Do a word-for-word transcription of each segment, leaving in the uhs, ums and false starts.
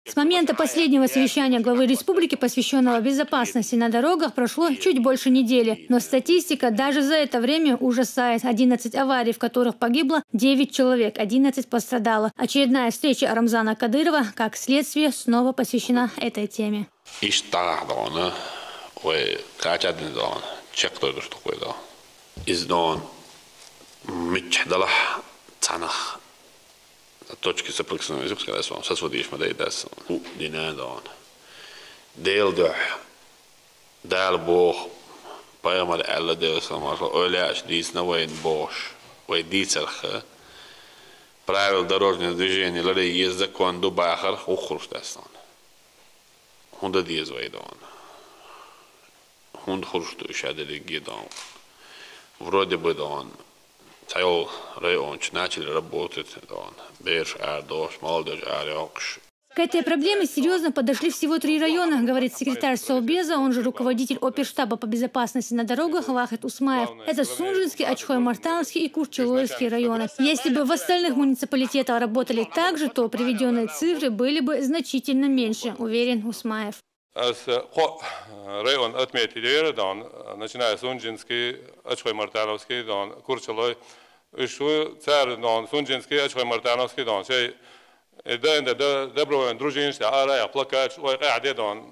С момента последнего совещания главы республики, посвящённого безопасности на дорогах, прошло чуть больше недели. Но статистика даже за это время ужасает. Одиннадцать аварий, в которых погибло девять человек, одиннадцать пострадало. Очередная встреча Рамзана Кадырова, как следствие, снова посвящена этой теме. Иштта дагахь дона, вай кхача дина дона, чекхдойдуш дукха вай дона. Из дона миччахь далахь цхьаннахь точки соприкосновения, пускай, дас вон, сацо дийш ма дай дас вон. У дина дона. Дела дуьхьа, Дала боху, пайхамар аьлла, Делан салам-маршалла, ойла еш дийцина вайна бохуш, вай дийцарх, правила дорожного движения ларъян еза закон ду бахарх вуххуш дас вон. ХӀунда деза вай дона? ХӀунда хурш ду иша дерриге дона? Вроде бы дона, цхьайолу райончу начали работать дона. Бераш арадохуш, молодежь арайоккхуш. К этой проблеме серьёзно подошли всего три района, говорит секретарь Совбеза, он же руководитель оперштаба по безопасности на дорогах Вахид Усмаев. Это Сунжинский, Ачхой-Мартановский и Курчалойский районы. Если бы в остальных муниципалитетах работали так же, то приведённые цифры были бы значительно меньше, уверен Усмаев. Ас кхо район отметить дера дона, начиная Сунжинский, Ачхой-Мартановский дона, Курчалой. Уьш ву цара дона, Сунжинский, Ачхой-Мартановский дона, шай, э, да, да, да, добровольный дружинаш, ара яха плакаташ, вай къаьхьа де дона,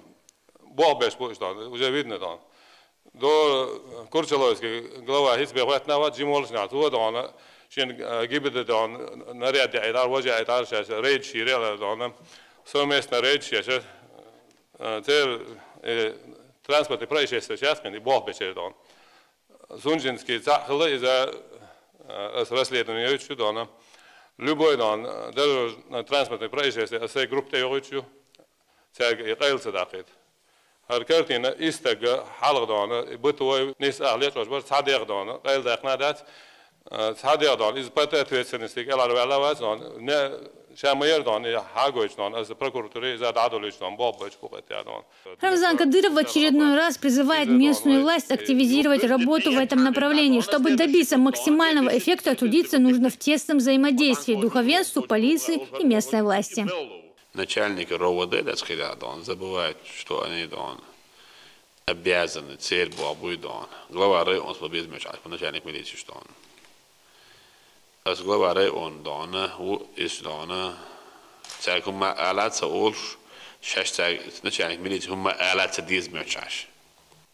болх беш бу уьш дона, уже видно дона. До Курчалойский глава хӀинца бен хӀоьттина вац, жима волуш нах, цо дона, шен, э, ГИБДД дона, наряд яийтар, важа яийтар, шаьш рейд шийрел дона, совместно рейд шаьш, э, церан, э, транспортный происшествие шаьш кхин, и болх бечер дона. Сунжинский цхьаъ хилла иза, э, ас расследование йойтуш ю дона. Любой дона, даже транспортный происшествие, ас сайн группа тӀе йохуьйтуш ю. Цаьрга и къайла ца даккхийта. ХӀара картина, и стаг хьалха дона, и бытовой, нийса ах лечкъош бара, цхьа дегӀ дона, къайла даьккхина дац, э, цхьа дегӀ дона, иза под ответственностига кӀелхьарваьлла вац дона, не, ша ма яра дона, и хьагойтуш дона, аса прокуратуре иза дӀадолуьйтуш дона, болх бойтуш бу кхетта дона. Рамзан Кадыров в очередной раз призывает местную власть активизировать работу в этом направлении. Чтобы добиться максимального эффекта, трудиться нужно в тесном взаимодействии духовенству, полиции и местной власти. Начальники РОВД, дас хила дона, забывают, что они дона обязаны, церан болх буй дона. Глава района безмечаш, начальник милиции дона. Ас глава района дона, ву ис дона, цаьрга хӀумма ала ца олуш, шаьш цаьрга начальник милиции хӀумма ала ца деза моьттуш Ӏаш.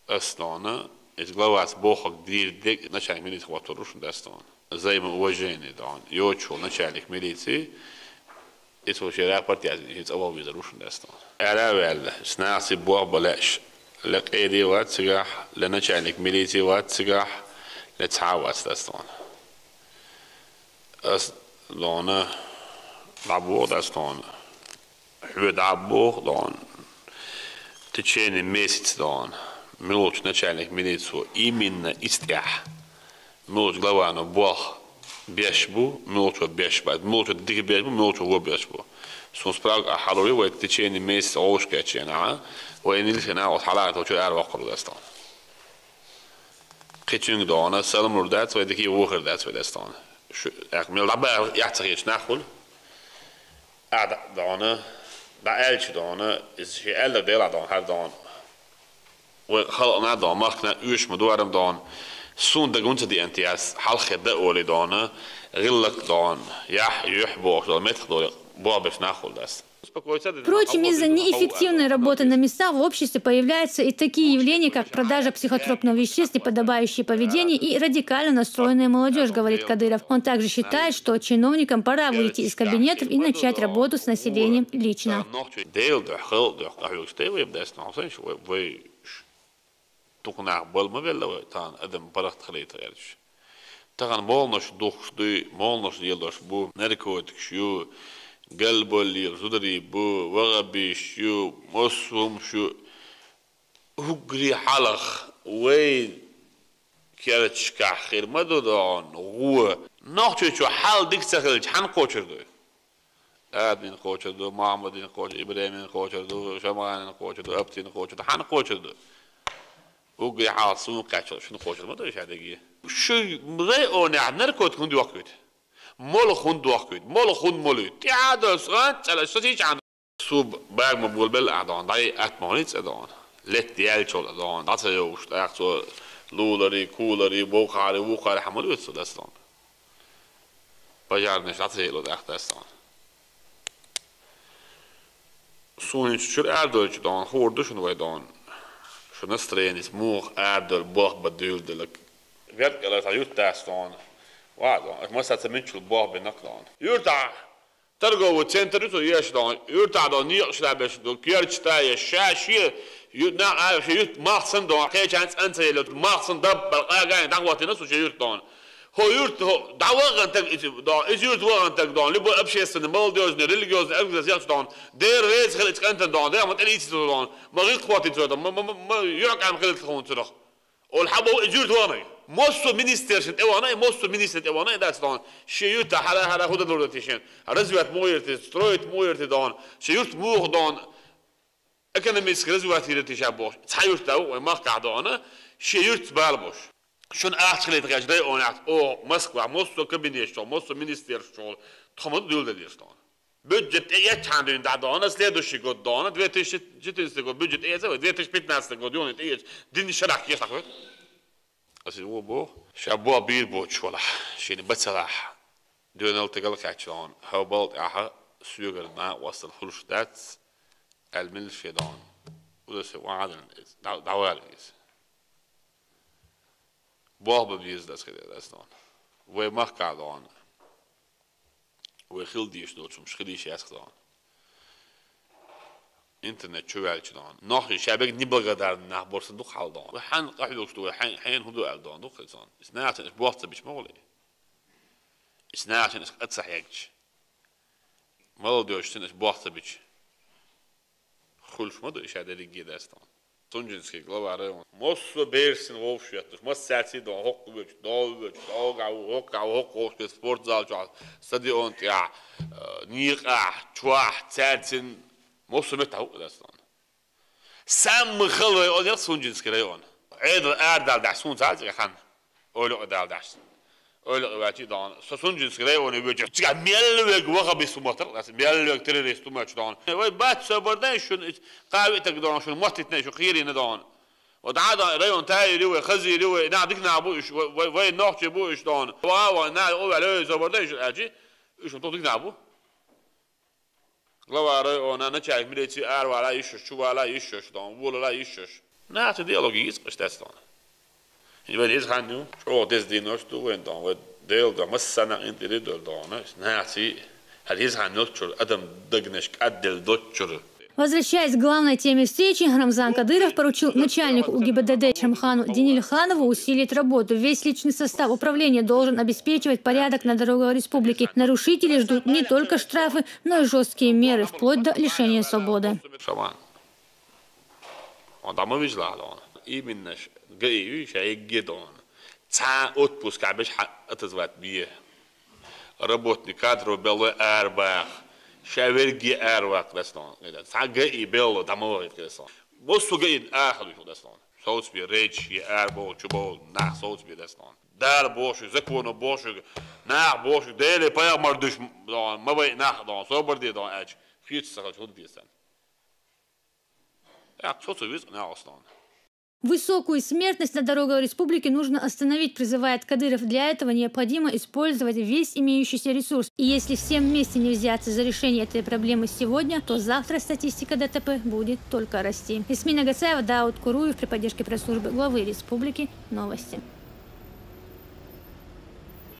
Ас дона, ис главаца бохург дийр дерг начальник милиции хӀоттур ву шуна дас дона. Взаимоуважение дона, йоцуш волу начальник милиции, ис ву шен рапорт яздина, шен цӀа вовзар ву шуна дас дона. Ара а ваьлла, снахси болх бан лаьаш, ле къеди вац цигахь, ле начальник милиции вац цигахь, ле цхьа а вац дас дона. Ас дона, дӀабоху дас дона. Хьоьга дӀабоху дона. В течение месяца дона. Муьлхачу начальник милиции именно ис тӀехь. Муьлхачу главано болх беш бу, муьлхачо беш бац, муьлхачо дика беш бу, муьлхачо вон беш бу. Суна справка ахь хьалур ю, вай в течение месяца гӀовш кечйина, вай нилхина, оцу хьалаца чуьра ара воккхур ву дас дона. Кхечуьнга дона, салам лур дац вай, дика вохур дац вай дас дона. Шу, мел дӀабаха яц ца хеташ нах хуьлу. А, дона, дӀа аьлча дона, иза шен аьлларг делахь дона, хӀара дона. Вай халкъана дона, махкана оьшуш ма ду хӀара дона. Суна дага хӀунда ца деана те ас, хьалххе дан олий дона, гӀиллакх дона, яхь, юьхь бохуш долу меттах долий, болх беш нах хуьлу дас. Впрочем, из-за неэффективной работы на местах в обществе появляются и такие явления, как продажа психотропных веществ, неподобающее поведение и радикально настроенная молодежь, говорит Кадыров. Он также считает, что чиновникам пора выйти из кабинетов и начать работу с населением лично. Делан дуьхьа, халкъан дуьхьа къахьоьгуш дай вай дас дона, хьо санаш вай, вай дукха нах бала ма велла вай, тахана адам паргӀат хилийта гӀерташ. Тахана молханаш духкуш дуй, молханаш лелош бу, наркотикаш ю, галболлера зударий бу, вахабиш ю, массо хӀумаш ю. Уггаре хьалха вай керташкахь хир ма ду дона гӀо. Нохчочо хьал дика ца хилча, хьанна кхочур ду? Адамина кхочур ду, Мохьмадина кхочур, ИбрахӀимина кхочур ду, ШамгӀанина кхочур ду, Аптина кхочур ду, хьанна кхочур ду? Уггаре хьалха суна кхаччалц шуна кхочур ма ду ша дерриге. Шу районехь наркотик хӀунда йохкуьйту? Молха хӀунда дохкуьйту? Молха хӀунда молуьйту? ТӀаьхьа долу цӀа, цӀа, со чийчахьана. Суб бага ма болабелла ахь дон, дӀай атта ма хилийта цӀа дон. Летта яьлчул дон, дӀа ца йовш, тӀаккха цо лулари, кулари, бокхари, вукхари хьа ма лоьцу цо дас дон. Пожарныйш дӀа ца ело тӀаккха дас дон. Суна чура арадойту дон, хуур ду шуна вай дон. Шу настроенис муха арадойла, болх бан дуьйладелаг. Веркъала цхьа юрт дац дон. Ва дон, аш масса ца минчул болх биннакх дон. Юртахь торговый центр ю цо еш дон. Юртахь дон, некъаш лабеш дон, керча та еш, ша шен ю-, нах а шен юрт мах сан дон, кхечан цӀан ца елла, мах сан даббал къагайн дӀахӀоттина цо шен юрт дон. ХӀо юрт, хӀо, дӀавахана таг иза дон, иза юрт вахана таг дон, любой общественный, молодёжный, религиозный организация яхаш дон, дера веза хила иза кӀантан дон, дера ма тӀелийца цо дон, ма гӀиллакх хӀоттийна цо дон, ма, ма, ма, ма юьхькӀам хила хӀун цунах. Ола хьан бов иза юрт вахана. Массо министерстве тӀе вахана, массо министерстве тӀе вахана, дац дон. Шен юрта хьара, хьара хӀу дан лур дати шен. Развивать мо юрте, строить мо юрте дон. Шен юрт муха дон. Экономически развивать йира те ша бохуш. Цхьа юрт да ву, вай махкахь дон. Шен юрт бала бош. Шуна ахча хилийта гӀеш дай онахь. О, Москва, массо кабинетчул, массо министерствочул. Тхо ма дуьйладеллера дон. Бюджет тӀеэцча хьан дуьйна дӀа дон, следующий год дон, две тысячи четырнадцатый год бюджет тӀеэца, вай две тысячи пятнадцатый год юна тӀеэца, дин шарахь кехат хьахойту. Аса вон боху, ша бо бийр боцуш валахь, шена бацалахь. Доьналла тагал кхаьчча дон, хьо бал тӀаьхьа соьгара накъостал хуьлуш дац, аьлла мила шен дон. Уда се ван Ӏадална иза, дӀа-, дӀавала иза. Болх бан беза дас хилар дас дон. Вай махкахь дон. Вай хила дезаш долчу хӀумаш хила йиш яц дон. Интернет чу ваьлча дон. Нохчий ша бега неблагодарный нах бора сан дукха хьал дон. Вай хьанна къахьоьгуш ду, вай хьайн, хьайна хӀун ду аьлла дон, дукха сан. Ис нахана ис болх ца бича ма гӀулий. Ис нахана ис къа ца хьегча. Молодёжь сан ис болх ца бича. Хуьлуш ма ду и ша дерриге дас дон. Сунжинский глава района. Массо бераш цуьнан вовшах етташ, массаьрций дон, хӀокху воьдуш, дов воьдуш, догахь ву, хӀокхахь ву, хӀокху вовшах, спортзал чохь, стадион тӀехь, э, некъахь, чохь, цаьрцин массо меттахь ву дас дон. Самый хала район яра Сунжинский район. Ӏедал арадала дахь суна цхьа а цӀе хан. Ойла кхидала дахьаш. Ойла кхи ваьлча дон. Со Сунжинский районе воьдуш. Цигахь мел вега вахабис хӀума тара, мел вега террорист хӀума чу дон. Вай бац собар дай шуна, кхави таг дон, шуна моттитнай шу кхерина дон. Ва дӀа дон, район тайри вай, хазири вай, нах дика нах бу уьш, вай, вай, вай нохчий бу уьш дон. Ва, ва, на, о, ваьле, собар дай шу, аьлчи, уьш ма ту дика нах бу. Глава района, начальник милиции аравала йиш йолуш, чувала йиш йолуш, дон, волала йиш йолуш. Нахаца диалог йийца къаш дац дон. И вайн иза хан ю, чӀогӀа деза дийнош ду вайн дон, вай Дела дон, массанна а интӀири дор дон. Нахаца хӀара иза хан йолччуьра адам дагнаш кӀадделла доцчуьра. Возвращаясь к главной теме встречи, Рамзан Кадыров поручил начальнику УГИБДД Чамхану Денильханову усилить работу. Весь личный состав управления должен обеспечивать порядок на дорогах республики. Нарушители ждут не только штрафы, но и жесткие меры, вплоть до лишения свободы. Шаман. Он дӀа ма вижалахь дон. Именно ш-, ГАИ ю, ша егге дон. Цхьа отпускахь беш хьан отозвать бе. Работник кадров беллой арабаха. Ша верге араваккха дас дон. Цхьа ГАИ белло дӀа ма вахийта дас дон. Массо ГАИ ахалуьйтуш дас дон. Совцабе рейдаш е арабовла, чубовла, нах совцабе дас дон. Дала бохуш, законо бохуш, нах бохуш, Деле пайхамар душ дон, ма вай нах дон, собар де дон аьлча, хеташ ца хилча хӀун деза сан? ТӀаккха цо ца веза нах ас дон. Высокую смертность на дорогах республики нужно остановить, призывает Кадыров. Для этого необходимо использовать весь имеющийся ресурс. И если всем вместе не взяться за решение этой проблемы сегодня, то завтра статистика ДТП будет только расти. Ясмина Гацаева, Дауд Куруев, при поддержке пресс-службы главы республики. Новости.